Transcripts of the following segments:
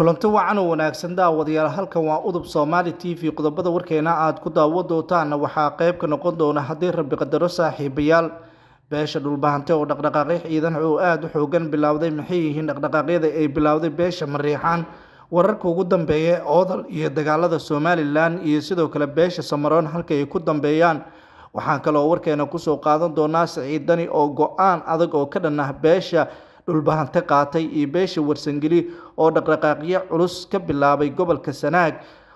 Kulanti wacan oo wanaagsan daawadayaal, halkan waa Udub Soomaali TV. Qodobada warkeena aad ku daawo doontaan waxaa qayb ka noqon doona, haddii Rabbi qadaro, saaxiibayaal, beesha Dhulbahante oo dhaqdhaqaaqyo ciidan oo aada u xoogan bilowday. Maxay yihiin dhaqdhaqaaqyada ay bilowday beesha Mariixaan? Wararka ugu dambeeya Oodal iyo dagaalada Somalilan iyo sidoo kale beesha Samaroon halka ay ku dambeeyaan. Waxaan kaloo warkeena kusoo qaadan doonaa Siciid Dani oo go-aan adag oo ka dhan ah beesha Dhulbahante qaatay iyo beesha Warsangeli oo dhaqdhaqaaqyo culus ka bilaabay gobolka Sanaag.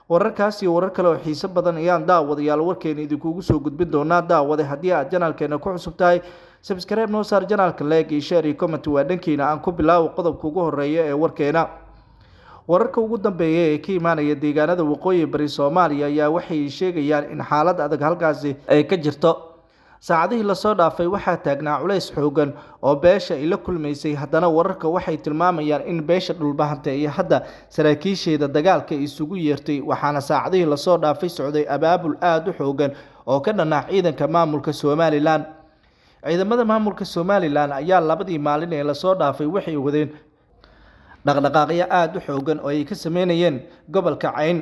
Wararkaas iyo warar kale oo xiiso badan ayaan daawadayaal warkeena idinkugu soo gudbin doonaa. Daawade, haddii aad janaalkeena ku cusub tahay, subscribe noo saar janaalka, like iyo share iyo comment waa dhankiina. Aan ku bilaabo qodobka ugu horeeya ee warkeena. Wararka ugu dambeeya ee ka imaanaya deegaanada waqooyi bari Soomaaliya ayaa waxay sheegayaan in xaalad adag halkaasi ay ka jirto. Saacadihii lasoo dhaafay waxaa taagnaa culays xoogan oo beesha ay la kulmaysay. Haddana wararka waxay tilmaamayaan in beesha Dhulbahante iyo hadda saraakiisheeda dagaalka isugu yeertay, waxaana saacadihii lasoo dhaafay socday abaabul aada u xoogan oo ka dhan ah ciidanka maamulka Somalilan. Ciidamada maamulka Somalilan ayaa labadii maalin ee lasoo dhaafay waxay wadeen dhaqdhaqaaqyo aada u xoogan oo ay ka sameynayeen gobolka Cayn.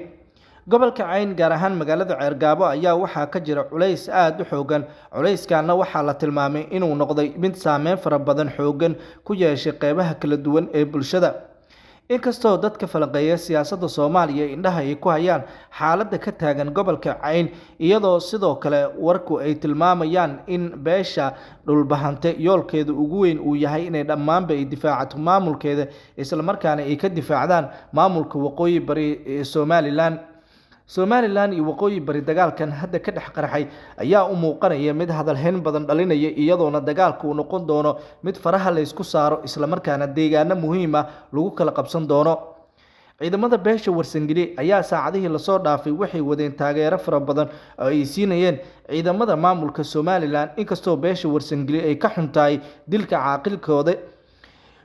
Gobolka Cayn, gaar ahaan magaalada Ceergaabo, ayaa waxaa ka jira culays aada u xoogan. Culayskaana waxaa la tilmaamay inuu noqday mid saameyn fara badan xoogan ku yeeshay qeybaha kala duwan ee bulshada. Inkastoo dadka falanqeeya siyaasadda Soomaaliya indhaha ay ku hayaan xaaladda ka taagan gobolka Cayn, iyadoo sidoo kale warku ay tilmaamayaan in beesha Dhulbahante yoolkeeda ugu weyn uu yahay inay dhammaanba ay difaacato maamulkeeda, islamarkaana ay ka difaacdaan maamulka waqooyi bari ee Somalilan. Somalilan iyo waqooyi bari dagaalkan hadda ka dhex qarxay ayaa u muuqanaya mid hadalhayn badan dhalinaya, iyadoona dagaalku uu noqon doono mid faraha laysku saaro, islamarkaana deegaano muhiim ah lagu kala qabsan doono. Ciidamada beesha Warsangeli ayaa saacadihii lasoo dhaafay waxay wadeen taageero fara badan oo ay siinayeen ciidamada maamulka Somalilan, inkastoo beesha Warsangeli ay ka xun tahay dilka caaqilkooda.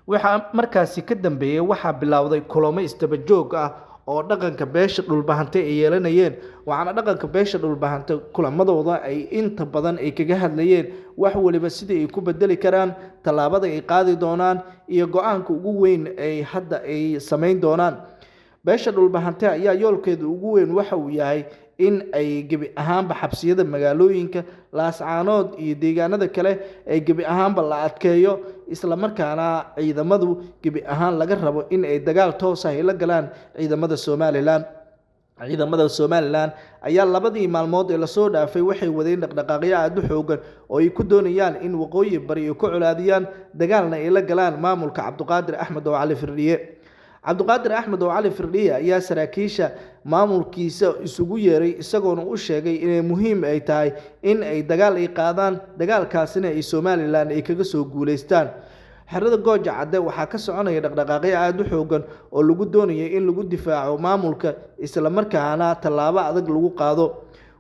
Waxaa markaasi ka dambeeyey waxaa bilowday kulamo isdaba joog ah oo dhaqanka beesha Dhulbahante ay yeelanayeen, waxaana dhaqanka beesha Dhulbahante kulamadooda ay inta badan ay kaga hadlayeen wax waliba sidii ay ku bedeli karaan, tallaabada ay qaadi doonaan iyo go-aanka ugu weyn ay hadda ay sameyn doonaan. Beesha Dhulbahante ayaa yoolkeeda ugu weyn waxa uu yahay in ay gebi ahaanba xabsiyada magaalooyinka Laascaanood iyo deegaanada kale ay gebi ahaanba la adkeeyo, islamarkaana ciidamadu gebi ahaan laga rabo in ay dagaal toos ah ay la galaan ciidamada Somalilan. Ciidamada Somalilan ayaa labadii maalmood ee lasoo dhaafay waxay wadeen dhaqdhaqaaqyo aada u xoogan oo ay ku doonayaan in waqooyi bari ay ku colaadiyaan, dagaalna ay la galaan maamulka Cabdiqaadir Axmed oo Cali Firdhiye. Cabdiqaadir Axmed oo Cali Firdhiye ayaa saraakiisha maamulkiisa isugu yeeray, isagoona u sheegay inay muhiim ay tahay in ay dagaal ay qaadaan, dagaalkaasina ay Somalilan ay kaga soo guuleystaan. Xerada Gooja Cadde waxaa ka soconaya dhaqdhaqaaqyo aada u xoogan oo lagu doonayo in lagu difaaco maamulka, islamarkaana tallaabo adag lagu qaado.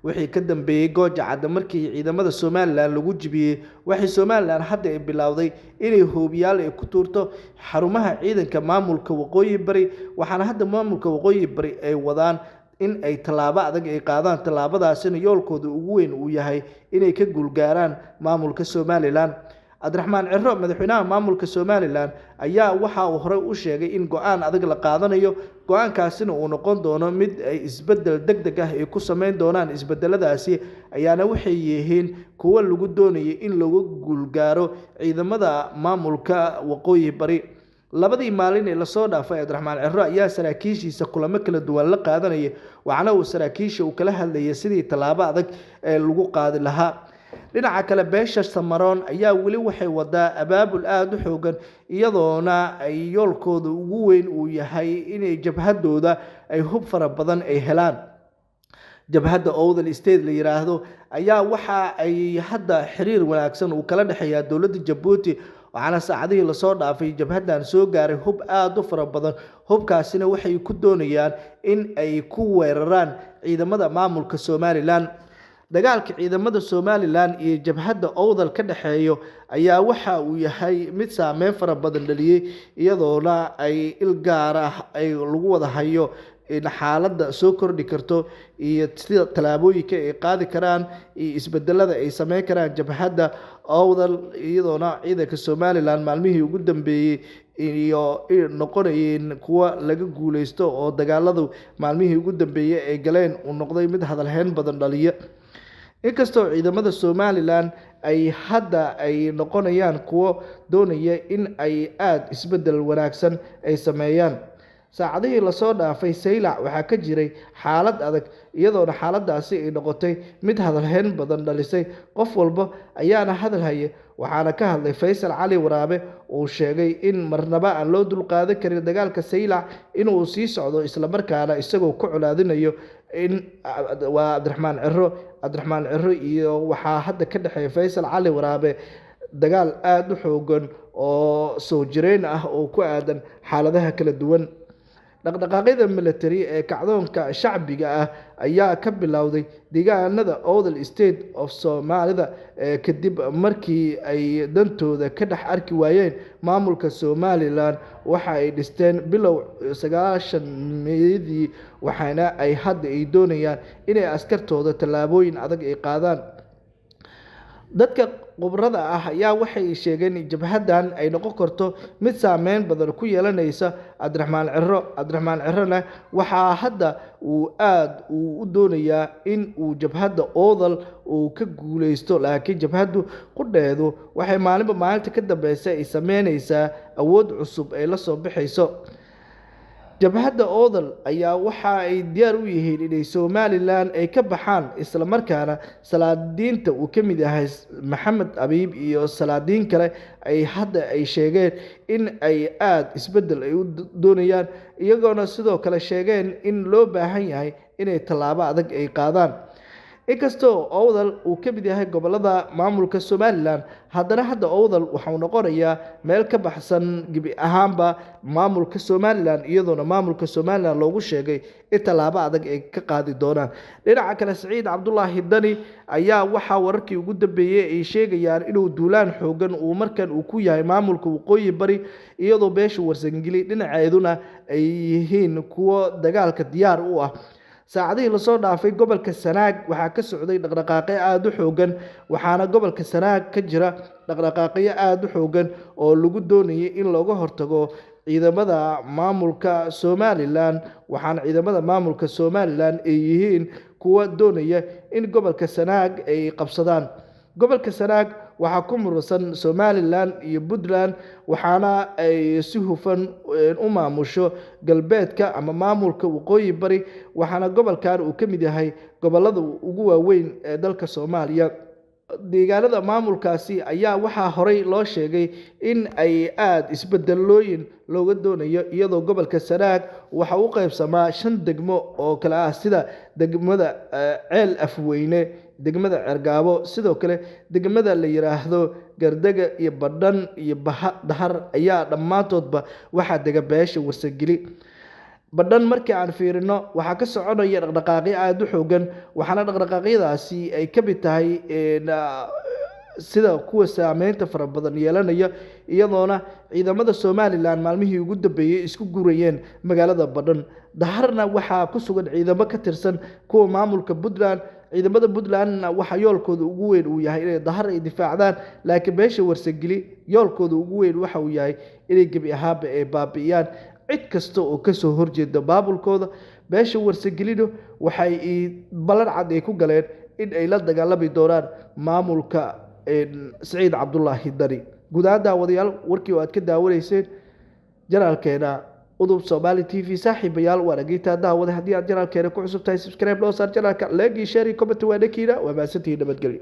Wixii ka dambeeyey Gooja Cadde markii ciidamada Somalilan lagu jibiyey, waxay Somalilan hadda ay bilowday inay hoobiyaal ay ku tuurto xarumaha ciidanka maamulka waqooyi bari, waxaana hadda maamulka waqooyi bari ay wadaan in ay tallaabo adag ay qaadaan, tallaabadaasina yoolkooda ugu weyn uu yahay inay ka guulgaaraan maamulka Somalilan. Cabdiraxmaan Ciro, madaxweynaha maamulka Somalilan, ayaa waxa uu horey u sheegay in go-aan adag la qaadanayo, go-aankaasina uu noqon doono mid ay isbedel deg deg ah ay ku sameyn doonaan. Isbedeladaasi ayaana waxay yihiin kuwo lagu doonayay in lagu guulgaaro ciidamada maamulka waqooyi bari. Labadii maalin ee lasoo dhaafay Cabdiraxmaan Ciro ayaa saraakiishiisa kulamo kala duwan la qaadanayay, waxaana uu saraakiisha uu kala hadlayay sidii tallaabo adag ee lagu qaadi lahaa. Dhinaca kale, beesha Samaroon ayaa weli waxay wadaa abaabul aada u xoogan, iyadoona ay yoolkooda ugu weyn uu yahay inay jabhadooda ay hub fara badan ay helaan. Jabhadda Owdal State la yiraahdo ayaa waxa ay hadda xiriir wanaagsan uu kala dhexeeyaa dowladda Jabuuti, waxaana saacadihii lasoo dhaafay jabhaddan soo gaaray hub aada u fara badan. Hubkaasina waxay ku doonayaan in ay ku weeraraan ciidamada maamulka Somalilan. Dagaalka ciidamada Somalilan iyo jabhadda Owdal ka dhexeeyo ayaa waxa uu yahay mid saameyn fara badan dhaliyey, iyadoona ay il gaar ah ay lagu wada hayo in xaaladda soo kordhi karto iyo sida tallaabooyinka ay qaadi karaan iyo isbedelada ay sameyn karaan jabhadda Owdal, iyadoona ciidanka Somalilan maalmihii ugu dambeeyey iyo noqonayeen kuwa laga guuleysto oo dagaaladu maalmihii ugu dambeeyay ay galeen uu noqday mid hadalhayn badan dhaliya. Inkastoo ciidamada Somalilan ay hadda ay noqonayaan kuwo doonaya in ay aada isbeddel wanaagsan ay sameeyaan. Saacadihii lasoo dhaafay Saylac waxaa ka jiray xaalad adag, iyadoona xaaladaasi ay noqotay mid hadalhayn badan dhalisay, qof walba ayaana hadal haya. Waxaana ka hadlay Faysal Cali Waraabe uu sheegay in marnaba aan loo dulqaadan karin dagaalka Saylac inuu sii socdo, islamarkaana isagoo ku colaadinayo in waa Cabdiraxmaan Ciro. Cabdiraxmaan Ciro iyo waxaa hadda ka dhexeeya Faysal Cali Waraabe dagaal aada u xoogan oo soo jireen ah oo ku aadan xaaladaha kala duwan. Dhaqdhaqaaqyada military ee kacdoonka shacbiga ah ayaa ka bilowday deegaanada Awdal State of Soomaalida kadib markii ay dantooda ka dhex arki waayeen maamulka Somalilan. Waxa ay dhisteen bilow 90-meeyadii, waxaana ay hadda ay doonayaan inay askartooda tallaabooyin adag ay qaadaan. Dadka khubarada ah ayaa waxay sheegeen in jabhaddan ay noqon karto mid saameyn badan ku yeelanaysa Cabdiraxmaan Ciro. Cabdiraxmaan Cirona waxaa hadda uu aada uu u doonayaa in uu jabhadda Awdal uu ka guuleysto, laakiin jabhaddu qudheedu waxay maalinba maalinta ka dambeysa ay sameyneysaa awood cusub ay la soo baxayso. Jabhadda Awdal ayaa waxa ay diyaar u yihiin inay Somalilan ay ka baxaan, isla markaana salaadiinta uu ka mid yahay Maxamed Abiib iyo salaadiin kale ay hadda ay sheegeen in ay aada isbeddel ay u doonayaan, iyagoona sidoo kale sheegeen in loo baahan yahay inay tallaabo adag ay qaadaan. Inkastoo Awdal uu ka mid yahay gobolada maamulka Somalilan, haddana hadda Awdal waxauu noqonayaa meel ka baxsan gebi ahaanba maamulka Somalilan, iyadoona maamulka Somalilan loogu sheegay in tallaabo adag ay ka qaadi doonaan. Dhinaca kale, Siciid Cabdulaahi Dani ayaa waxaa wararkii ugu dambeeyey ay sheegayaan inuu duulaan xoogan uu markan uu ku yahay maamulka Waqooyi Bari, iyadoo beesha Warsangeli dhinaceeduna ay yihiin kuwo dagaalka diyaar u ah. Saacadihii lasoo dhaafay gobolka Sanaag waxaa ka socday dhaqdhaqaaqyo aada u xoogan, waxaana gobolka Sanaag ka jira dhaqdhaqaaqyo aada u xoogan oo lagu doonayay in looga hortago ciidamada maamulka Somalilan. Waxaana ciidamada maamulka Somalilan ay yihiin kuwa doonaya in gobolka Sanaag ay qabsadaan. Gobolka Sanaag waxaa ku muransan Somalilan iyo Puntland, waxaana ay si hufan u maamusho galbeedka ama maamulka Waqooyi Bari, waxaana gobolkan uu ka mid yahay gobolada ugu waaweyn ee dalka Soomaaliya. Deegaanada maamulkaasi ayaa waxaa horey loo sheegay in ay aada isbedelooyin looga doonayo, iyadoo gobolka Sanaag waxa uu qaybsamaa 5 degmo oo kale ah sida degmada Ceel Afweyne, degmada Cergaabo, sidoo kale degmada la yiraahdo Gardega iyo Badhan iyo Dahar ayaa dhammaantoodba waxaa dega beesha Warsangeli. Badhan markii aan fiirino waxaa ka soconaya dhaqdhaqaaqyo aada u xoogan, waxaana dhaqdhaqaaqyadaasi ay ka mid tahay sida kuwa saameynta fara badan yeelanaya, iyadoona ciidamada Somalilan maalmihii ugu dambeeyay isku gurayeen magaalada Badhan. Daharna waxaa ku sugan ciidamo ka tirsan kuwa maamulka Puntland. Ciidamada Puntlandna waxaa yoolkooda ugu weyn uu yahay inay Dahar ay difaacdaan, laakiin beesha Warsangeli yoolkooda ugu weyn waxa uu yahay inay gebi ahaanba ay baabi'iyaan cid kasta oo kasoo horjeeda maamulkooda. Beesha Warsangelina waxay ballan cad ay ku galeen in ay la dagaalami doonaan maamulka Siciid Cabdulaahi Dani. Guud ahaan daawadayaal, warkii oo aad ka daawanayseen janaalkeena Udub Soomaali TV, saaxiibayaal waan ageyntaa daawada. Haddii aad janaalkeena ku cusub tahay, subscribe noo saar janaalka, like, share, comment waa dhakiina. Waa mahadsantihiin, nabadgelyo.